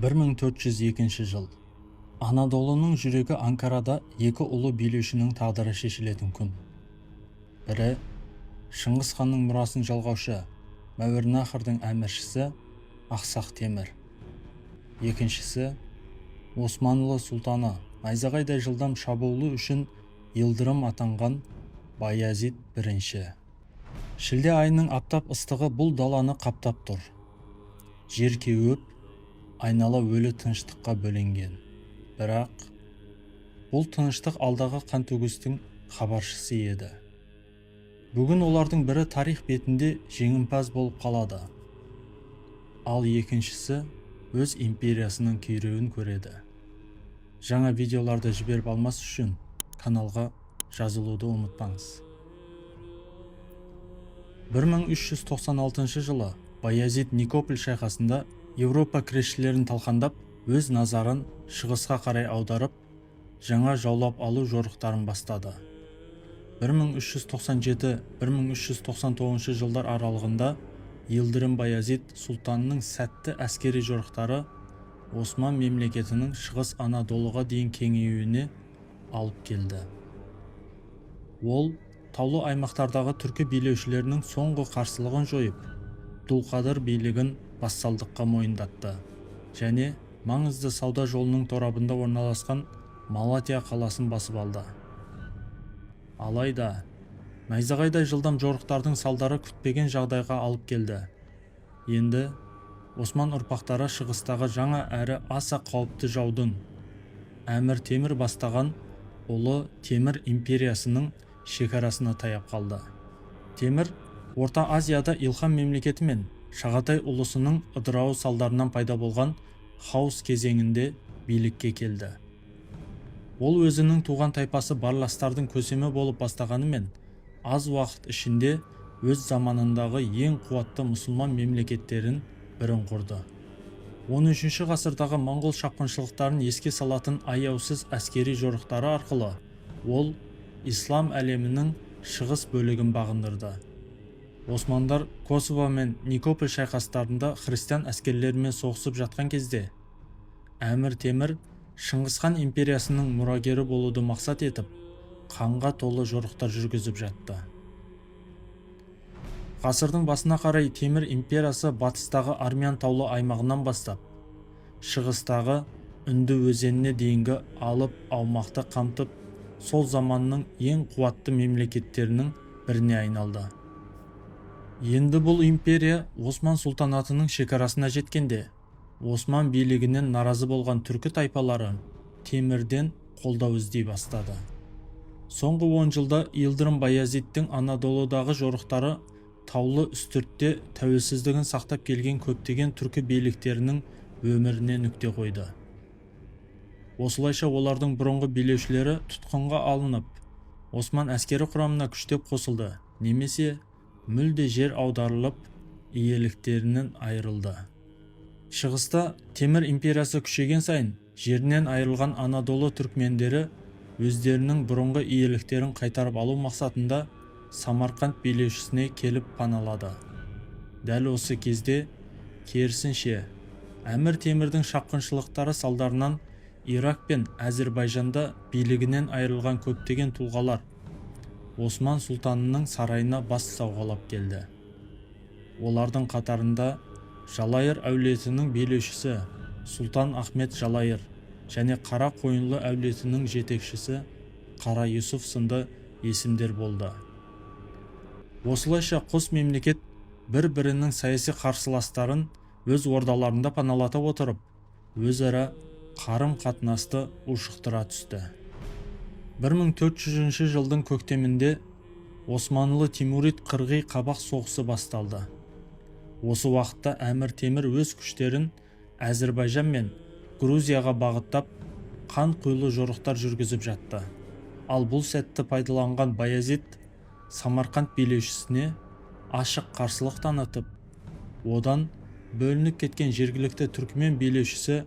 1402 жыл. Анадолының жүрегі Анкарада екі ұлы билеушінің тағдыры шешілетін күн. Бірі Шыңғыс ханның мұрасын жалғаушы, Мәуереннахрдың әміршісі Ақсақ Темір. Екіншісі Османлы сұлтаны, найзағайдай жылдам шабуылы үшін Йылдырым атанған Баязид Бірінші. Шілде айының аптап ыстығы бұл даланы қаптап тұр. Жер кеуіп, айнала өлі тыныштыққа бөленген. Бірақ бұл тыныштық алдағы қантөгістің хабаршысы еді. Бүгін олардың бірі тарих бетінде жеңімпаз болып қалады, ал екіншісі өз империясының күйреуін көреді. Жаңа видеоларды жіберіп алмас үшін каналға жазылуды ұмытпаңыз. 1396 жылы Баязид Никополь шайқасында Еуропа кресшілерін талқандап, өз назарын шығысқа қарай аударып, жаңа жаулап алу жорықтарын бастады. 1397-1399 жылдар аралығында Йылдырым Баязид сұлтанның сәтті әскери жорықтары Осман мемлекетінің Шығыс Анадолыға дейін кеңеюіне алып келді. Ол таулы аймақтардағы түркі билеушілерінің соңғы қарсылығын жойып, Дулқадыр билігін вассалдыққа мойындатты және маңызды сауда жолының торабында орналасқан Малатия қаласын басып алды. Алайда найзағайдай жылдам жорықтардың салдары күтпеген жағдайға алып келді. Енді Осман ұрпақтары шығыстағы жаңа әрі аса қауіпті жаудың, Әмір Темір бастаған ұлы Темір империясының шекарасына таяп қалды. Темір Орта Азияда Илхан мемлекеті мен Шағатай ұлысының ыдырауы салдарынан пайда болған хаос кезеңінде билікке келді. Ол өзінің туған тайпасы барластардың көсемі болып бастағанымен, аз уақыт ішінде өз заманындағы ең қуатты мұсылман мемлекеттерін бірін құрды. 13 ғасырдағы моңғол шапқыншылықтарын еске салатын аяусыз әскери жорықтары арқылы ол ислам әлемінің шығыс бөлігін бағындырды. Османдар Косово мен Никополь шайқастарында христиан әскерлерімен соғысып жатқан кезде, Әмір Темір Шыңғысхан империясының мұрагері болуды мақсат етіп, қанға толы жорықтар жүргізіп жатты. Ғасырдың басына қарай Темір империясы батыстағы Армян таулы аймағынан бастап, шығыстағы Үнді өзеніне дейінгі алып аумақты қамтып, сол заманның ең қуатты мемлекеттерінің біріне айналды. Енді бұл империя Осман сұлтанатының шекарасына жеткенде, Осман билігінен наразы болған түркі тайпалары Темірден қолдау іздей бастады. Соңғы 10 жылда Йылдырым Баязидтің Анадолыдағы жорықтары таулы үстіртте тәуелсіздігін сақтап келген көптеген түркі биліктерінің өміріне нүкте қойды. Осылайша, олардың бұрынғы билеушілері тұтқынға алынып, Осман әскері құрамына күштеп қосылды немесе мүлде жер аударылып, иеліктерінен айырылды. Шығыста Темір империясы күшейген сайын, жерінен айырылған Анадолы түркмендері өздерінің бұрынғы иеліктерін қайтарып алу мақсатында Самарқанд билеушісіне келіп паналады. Дәл осы кезде, керісінше, Әмір Темірдің шапқыншылықтары салдарынан Ирак пен Әзірбайжанда билігінен айырылған көптеген тұлғалар Осман сұлтанының сарайына бас сауғалап келді. Олардың қатарында Жалайыр әулетінің билеушісі Сұлтан Ахмет Жалайыр және Қара Қойынлы әулетінің жетекшісі Қара Юсуф сынды есімдер болды. Осылайша, қос мемлекет бір-бірінің саяси қарсыластарын өз ордаларында паналата отырып, өзара қарым-қатынасты ушықтыра түсті. 1400 жылдың көктемінде Османлы Тимурид қырғи қабақ соғысы басталды. Осы уақытта Әмір Темір өз күштерін Әзірбайжан мен Грузияға бағыттап, қан құйлы жорықтар жүргізіп жатты. Ал бұл сәтті пайдаланған Баязид Самарқанд билеушісіне ашық қарсылық танытып, одан бөлініп кеткен жергілікті түркімен билеушісі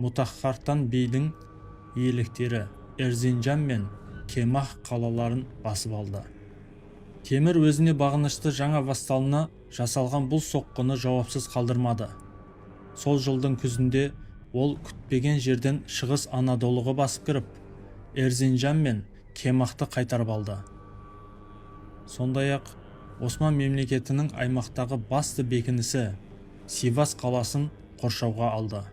Мутаххартан бидің иеліктері Эрзинджан мен Кемах қалаларын басып алды. Темір өзіне бағынышты жаңа вассалына жасалған бұл соққыны жауапсыз қалдырмады. Сол жылдың күзінде Ол күтпеген жерден Шығыс Анадолыға басып кіріп, Эрзинджан мен Кемахты қайтарып алды. Сондай-ақ Осман мемлекетінің аймақтағы басты бекінісі Сивас қаласын қоршауға алды.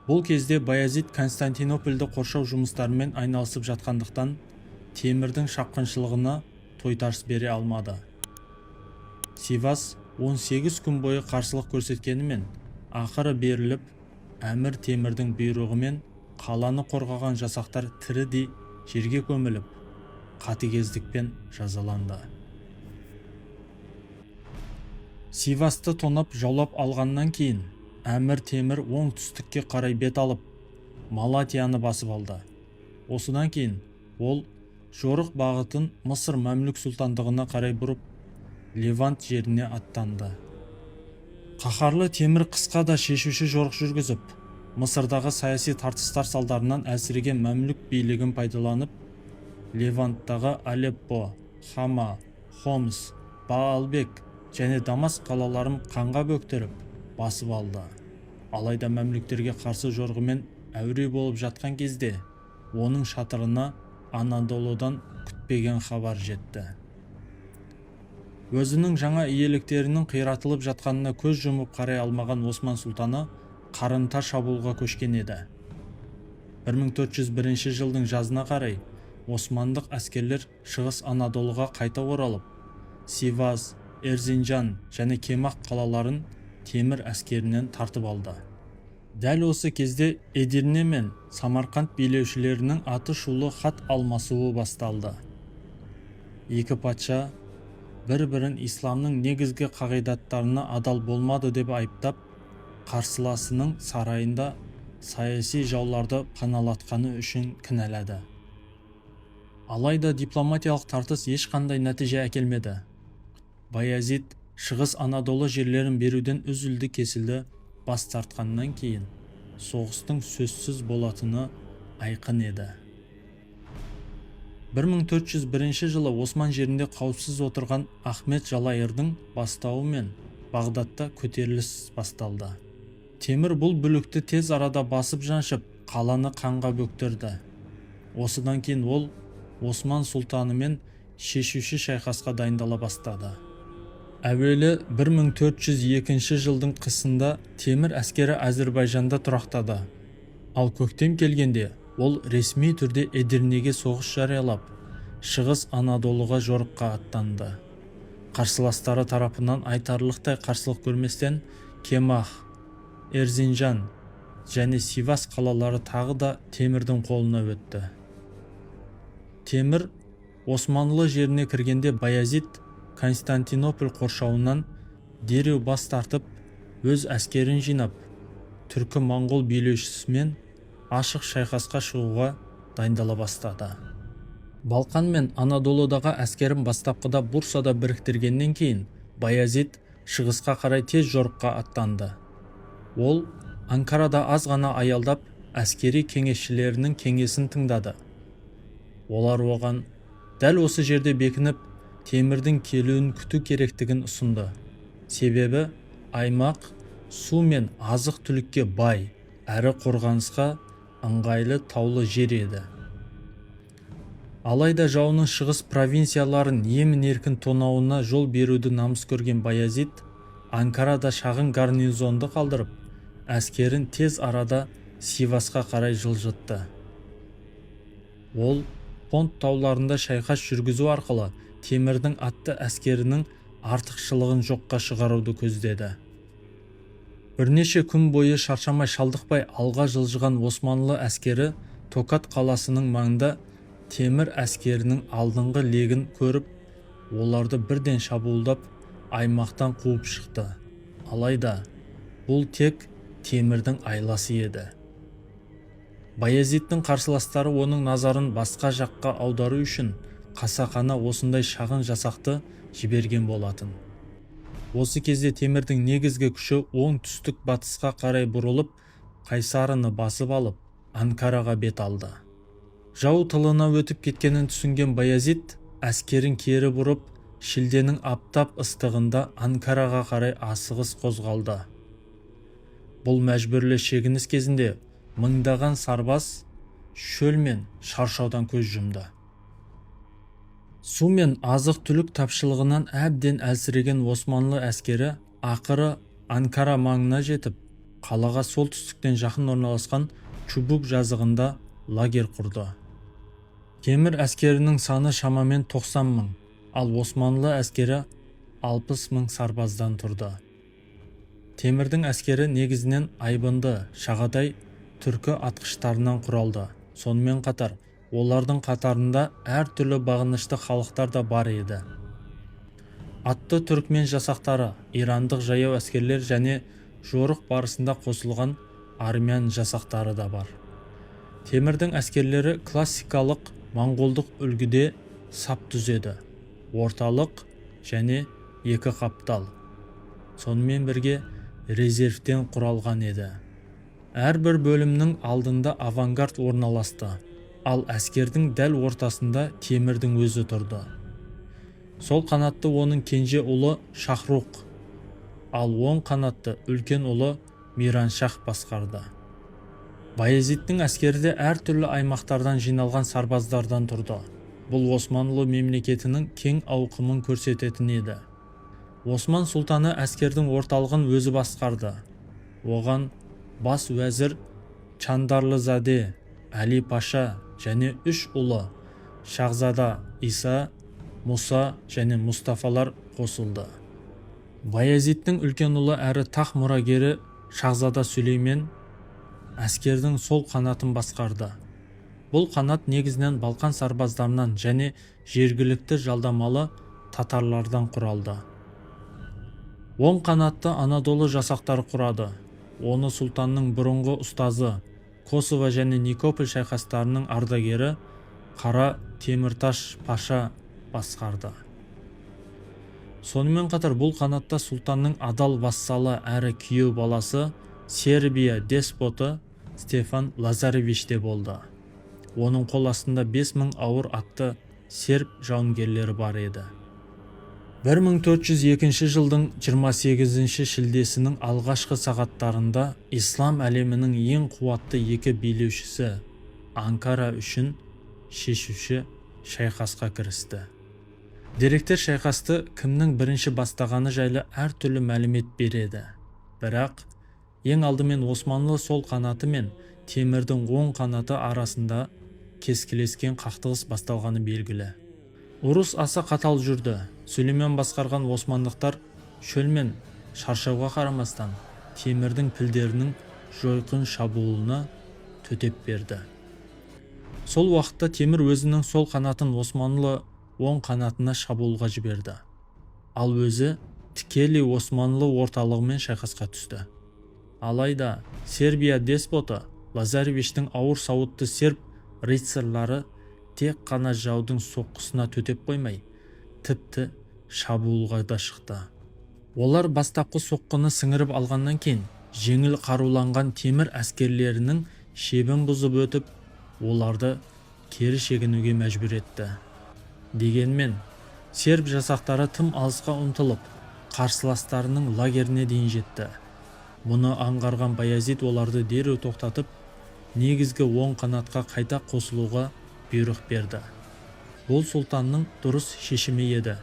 Бұл кезде Баязид Константинополді қоршау жұмыстарымен айналысып жатқандықтан, Темірдің шапқыншылығына тойтарыс бере алмады. Сивас 18 күн бойы қарсылық көрсеткенімен, ақыры беріліп, Әмір Темірдің бұйрығымен қаланы қорғаған жасақтар тірідей жерге көміліп, қатыгездікпен жазаланды. Сивасты тонап жаулап алғаннан кейін Әмір Темір оңтүстікке қарай бет алып, Малатияны басып алды. Осыдан кейін ол жорық бағытын Мысыр Мәмлүк сұлтандығына қарай бұрып, Левант жеріне аттанды. Қаһарлы Темір қысқа да шешуші жорық жүргізіп, Мысырдағы саяси тартыстар салдарынан әлсіреген Мәмлүк билігін пайдаланып, Леванттағы Алеппо, Хама, Хомс, Баалбек және Дамаск қалаларын қанға бөктіріп, басып алды. Алайда мәмлүктерге қарсы жорығымен әуре болып жатқан кезде оның шатырына Анадолыдан күтпеген хабар жетті. Өзінің жаңа иеліктерінің қиратылып жатқанына көз жұмып қарай алмаған Осман сұлтаны қарымта шабуылға көшкен еді. 1401 жылдың жазына қарай османдық әскерлер Шығыс Анадолыға қайта оралып, Сивас, Эрзинджан және Кемах қалаларын Темір әскерінен тартып алды. Дәл осы кезде Эдирне мен Самарқанд билеушілерінің аты шулы хат алмасуы басталды. Екі патша бір-бірін исламның негізгі қағидаттарына адал болмады деп айыптап, қарсыласының сарайында саяси жауларды паналатқаны үшін кінәлады. Алайда дипломатиялық тартыс ешқандай нәтиже әкелмеді. Баязид Шығыс Анадолы жерлерін беруден үзілді-кесілді бас тартқаннан кейін соғыстың сөзсіз болатыны айқын еді. 1401 жылы Осман жерінде қауіпсіз отырған Ахмет Жалайырдың бастауымен Бағдатта көтеріліс басталды. Темір бұл бүлікті тез арада басып жаншып, қаланы қанға бөктірді. Осыдан кейін ол Осман сұлтанымен шешуші шайқасқа дайындала бастады. Әуелі 1402 жылдың қысында Темір әскері Әзірбайжанда тұрақтады. Ал көктем келгенде ол ресми түрде Эдирнеге соғыс жариялап, Шығыс Анадолыға жорыққа аттанды. Қарсыластары тарапынан айтарлықтай қарсылық көрместен, Кемах, Эрзинджан және Сивас қалалары тағы да Темірдің қолына өтті. Темір Османлы жеріне кіргенде Баязид Константинополь қоршауынан дереу бас тартып, өз әскерін жинап, түркі-моңғол билеушісімен ашық шайқасқа шығуға дайындала бастады. Балқан мен Анадолыдағы әскерін бастапқыда Бурсада біріктіргеннен кейін Баязид шығысқа қарай тез жорыққа аттанды. Ол Анкарада аз ғана аялдап, әскери кеңесшілерінің кеңесін тыңдады. Олар оған дәл осы жерде бекініп, Темірдің келуін күту керектігін ұсынды. Себебі аймақ су мен азық-түлікке бай, әрі қорғанысқа ыңғайлы таулы жер еді. Алайда жауының шығыс провинцияларын емін-еркін тонауына жол беруді намыс көрген Баязид Анкарада шағын гарнизонды қалдырып, әскерін тез арада Сивасқа қарай жылжытты. Ол Понт тауларында шайқас жүргізу арқылы Темірдің атты әскерінің артықшылығын жоққа шығаруды көздеді. Бірнеше күн бойы шаршамай шалдықпай алға жылжыған османлы әскері Токат қаласының маңында Темір әскерінің алдыңғы легін көріп, оларды бірден шабуылдап, аймақтан қуып шықты. Алайда бұл тек Темірдің айласы еді. Баязидтің қарсыластары оның назарын басқа жаққа аудару үшін қасақана осындай шағын жасақты жіберген болатын. Осы кезде Темірдің негізгі күші оңтүстік батысқа қарай бұрылып, Қайсарыны басып алып, Анкараға бет алды. Жау тылына өтіп кеткенін түсінген Баязид әскерін кері бұрып, шілденің аптап ыстығында Анкараға қарай асығыс қозғалды. Бұл мәжбүрлі шегініс кезінде мыңдаған сарбаз шөл мен шаршаудан көз жұмды. Су мен азық-түлік тапшылығынан әбден әлсіреген османлы әскері ақыры Анкара маңына жетіп, қалаға солтүстіктен жақын орналасқан Чубук жазығында лагерь құрды. Темір әскерінің саны шамамен 90 мың, ал османлы әскері 60 мың сарбаздан тұрды. Темірдің әскері негізінен айбынды шағатай түркі атқыштарынан құралды. Сонымен қатар олардың қатарында әртүрлі бағынышты халықтар да бар еді: атты түркмен жасақтары, ирандық жаяу әскерлер және жорық барысында қосылған армян жасақтары да бар. Темірдің әскерлері классикалық моңғолдық үлгіде сап түзеді: орталық және екі қаптал, сонымен бірге резервтен құралған еді. Әрбір бөлімнің алдында авангард орналасты, ал әскердің дәл ортасында Темірдің өзі тұрды. Сол қанатты оның кенже ұлы Шахрух, ал оң қанатты үлкен ұлы Мираншах басқарды. Баязиттің әскері де әртүрлі аймақтардан жиналған сарбаздардан тұрды. Бұл Османлы мемлекетінің кең ауқымын көрсететін еді. Осман сұлтаны әскердің орталығын өзі басқарды. Оған бас уәзір Чандарлызаде Әли паша және үш ұлы Шахзада Иса, Мұса және Мұстафалар қосылды. Баязиттің үлкен ұлы әрі тақ мұрагері Шахзада Сүлеймен әскердің сол қанатын басқарды. Бұл қанат негізінен Балқан сарбаздарынан және жергілікті жалдамалы татарлардан құралды. Оң қанатты Анадолы жасақтары құрады. Оны сұлтанның бұрынғы ұстазы, Косово және Никополь шайқастарының ардагері Қара Темірташ паша басқарды. Сонымен қатар бұл қанатта сұлтанның адал вассалы әрі күйеу баласы, Сербия деспоты Стефан Лазаревич те болды. Оның қол астында 5000 ауыр атты серб жауынгерлері бар еді. 1402 жылдың 28 шілдесінің алғашқы сағаттарында ислам әлемінің ең қуатты екі билеушісі Анкара үшін шешуші шайқасқа кірісті. Деректер шайқасты кімнің бірінші бастағаны жайлы әртүрлі мәлімет береді, бірақ ең алдымен османлы сол қанаты мен Темірдің оң қанаты арасында кескілескен қақтығыс басталғаны белгілі. Ұрыс аса қатал жүрді. Сүлеймен басқарған османдықтар шөл мен шаршауға қарамастан Темірдің пілдерінің жойқын шабуылына төтеп берді. Сол уақытта Темір өзінің сол қанатын османлы оң қанатына шабуылға жіберді, ал өзі тікелей османлы орталығымен шайқасқа түсті. Алайда Сербия деспоты Лазаревичтің ауыр сауытты серб рыцарьлары тек қана жаудың соққысына төтеп қоймай, тіпті шабуылға да шықты. Олар бастапқы соққыны сіңіріп алғаннан кейін жеңіл қаруланған Темір әскерлерінің шебін бұзып өтіп, оларды кері шегінуге мәжбүр етті. Дегенмен серб жасақтары тым алысқа ұмтылып, қарсыластарының лагеріне дейін жетті. Мұны аңғарған Баязид оларды дереу тоқтатып, негізгі оң қанатқа қайта қосылуға бұйрық берді. Бұл сұлтанның дұрыс шешімі еді.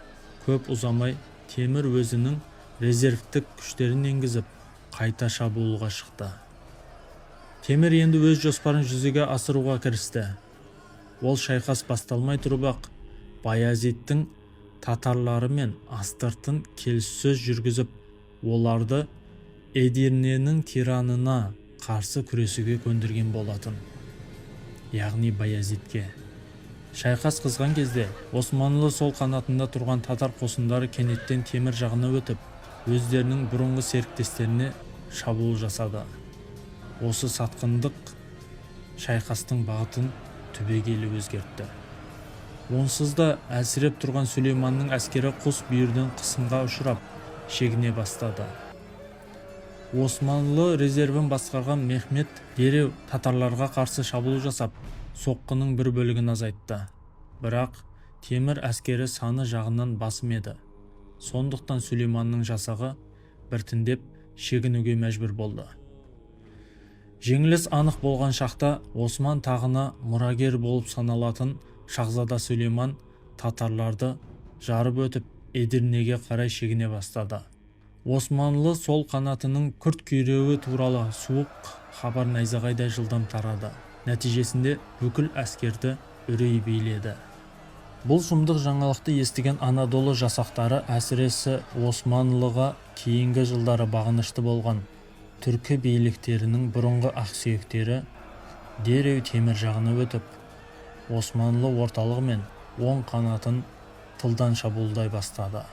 Көп ұзамай Темір өзінің резервтік күштерін енгізіп, қайта шабуылға шықты. Темір енді өз жоспарын жүзеге асыруға кірісті. Ол шайқас басталмай тұрып-ақ Баязиттің татарларымен астыртын келіссөз жүргізіп, оларды Эдирненің тиранына қарсы күресуге көндірген болатын, яғни Баязитке. Шайқас қызған кезде османлы сол қанатында тұрған татар қосындары кенеттен Темір жағына өтіп, өздерінің бұрынғы серіктестеріне шабуыл жасады. Осы сатқындық шайқастың бағытын түбегейлі өзгертті. Онсыз да әлсіреп тұрған Сүлейманның әскері қос бүйірден қысымға ұшырап, шегіне бастады. Османлы резервін басқарған Мехмет дереу татарларға қарсы шабуыл жасап, соққының бір бөлігін азайтты. Бірақ Темір әскері саны жағынан басым еді. Сондықтан Сүлейманның жасағы біртіндеп шегінуге мәжбүр болды. Жеңіліс анық болған шақта Осман тағына мұрагер болып саналатын шахзада Сүлейман татарларды жарып өтіп, Эдирнеге қарай шегіне бастады. Османлы сол қанатының күрт күйреуі туралы суық хабар найзағайдай жылдам тарады. Нәтижесінде бүкіл әскерді үрей биледі. Бұл сұмдық жаңалықты естіген Анадолы жасақтары, әсіресе Османлыға кейінгі жылдары бағынышты болған түркі биліктерінің бұрынғы ақсүйектері дереу Темір жағына өтіп, Османлы орталығы мен оң қанатын тылдан шабуылдай бастады.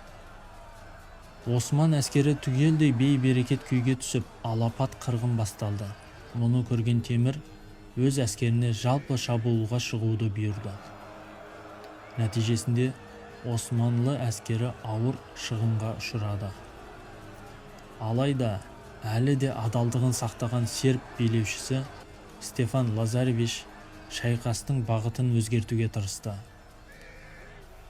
Осман әскері түгелдей бей-берекет күйге түсіп, алапат қырғын басталды. Мұны көрген Темір өз әскеріне жалпы шабуылға шығуды бұйырды. Нәтижесінде Османлы әскері ауыр шығынға ұшырады. Алайда әлі де адалдығын сақтаған серб билеушісі Стефан Лазаревич шайқастың бағытын өзгертуге тырысты.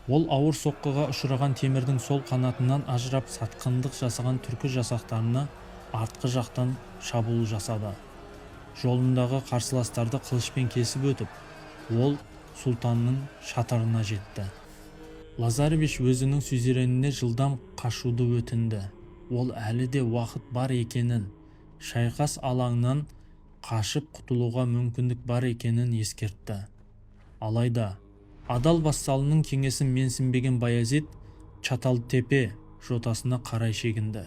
Ол ауыр соққыға ұшыраған Темірдің сол қанатынан ажырап, сатқындық жасаған түркі жасақтарына артқы жақтан шабуыл жасады. Жолындағы қарсыластарды қылышпен кесіп өтіп, ол сұлтанның шатырына жетті. Лазаревич өзінің сюзереніне жылдам қашуды өтінді. Ол әлі де уақыт бар екенін, шайқас алаңынан қашып құтылуға мүмкіндік бар екенін ескертті. Алайда адал вассалының кеңесін менсінбеген Баязид Чаталтепе жотасына қарай шегінді.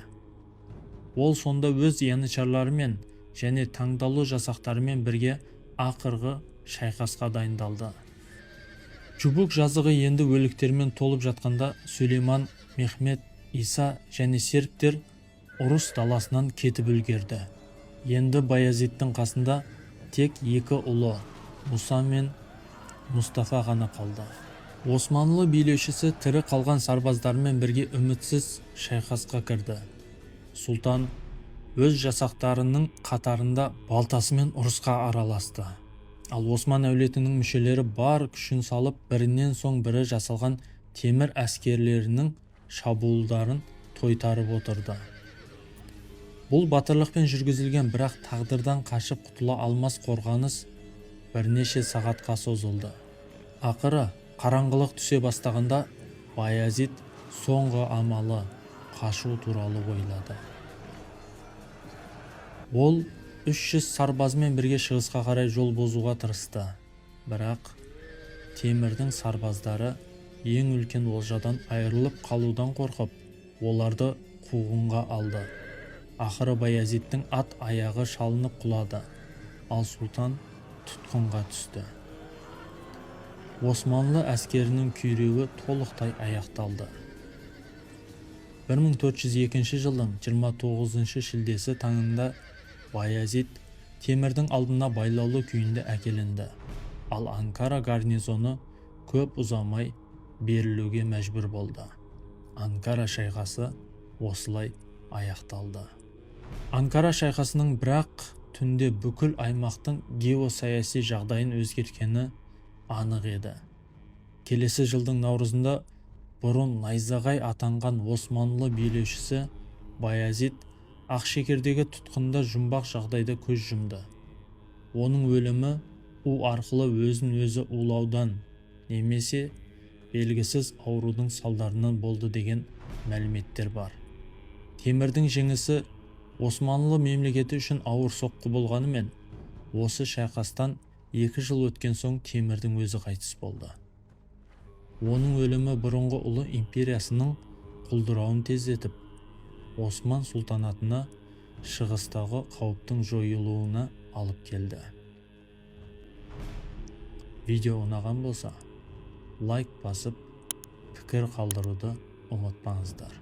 Ол сонда өз янычарларымен және таңдаулы жасақтарымен бірге ақырғы шайқасқа дайындалды. Чубук жазығы енді өліктермен толып жатқанда Сүлейман, Мехмед, Иса және сербтер ұрыс даласынан кетіп үлгерді. Енді Баязидтің қасында тек екі ұлы Мұса мен Мұстафа ғана қалды. Османлы билеушісі тірі қалған сарбаздарымен бірге үмітсіз шайқасқа кірді. Сұлтан өз жасақтарының қатарында балтасымен ұрысқа араласты. Ал Осман әулетінің мүшелері бар күшін салып, бірінен соң бірі жасалған Темір әскерлерінің шабуылдарын тойтарып отырды. Бұл батырлықпен жүргізілген, бірақ тағдырдан қашып құтыла алмас қорғаныс бірнеше сағатқа созылды. Ақыры қараңғылық түсе бастағанда Баязид соңғы амалы қашу туралы ойлады. Ол 300 сарбазымен бірге шығысқа қарай жол бозуға тырысты. Бірақ Темірдің сарбаздары ең үлкен олжадан айырылып қалудан қорқып, оларды қуғынға алды. Ақыры Баязидтің ат аяғы шалынып құлады, ал сұлтан тұтқынға түсті. Османлы әскерінің күйреуі толықтай аяқталды. 1402 жылдың 29 шілдесі таңында Баязид Темірдің алдына байлаулы күйінде әкелінді, ал Анкара гарнизоны көп ұзамай берілуге мәжбүр болды. Анкара шайқасы осылай аяқталды. Анкара шайқасының бірақ түнде бүкіл аймақтың геосаяси жағдайын өзгерткені анық еді. Келесі жылдың наурызында бұрын найзағай атанған Османлы билеушісі Баязид Ақшекердегі тұтқында жұмбақ жағдайда көз жұмды. Оның өлімі у арқылы өзін өзі улаудан немесе белгісіз аурудың салдарынан болды деген мәліметтер бар. Темірдің жеңісі Османлы мемлекеті үшін ауыр соққы болғанымен, осы шайқастан 2 жыл өткен соң Темірдің өзі қайтыс болды. Оның өлімі бұрынғы ұлы империясының құлдырауын тездетіп, Осман сұлтанатына шығыстағы қауіптің жойылуына алып келді. Видео ұнаған болса, лайк басып, пікір қалдыруды ұмытпаңыздар.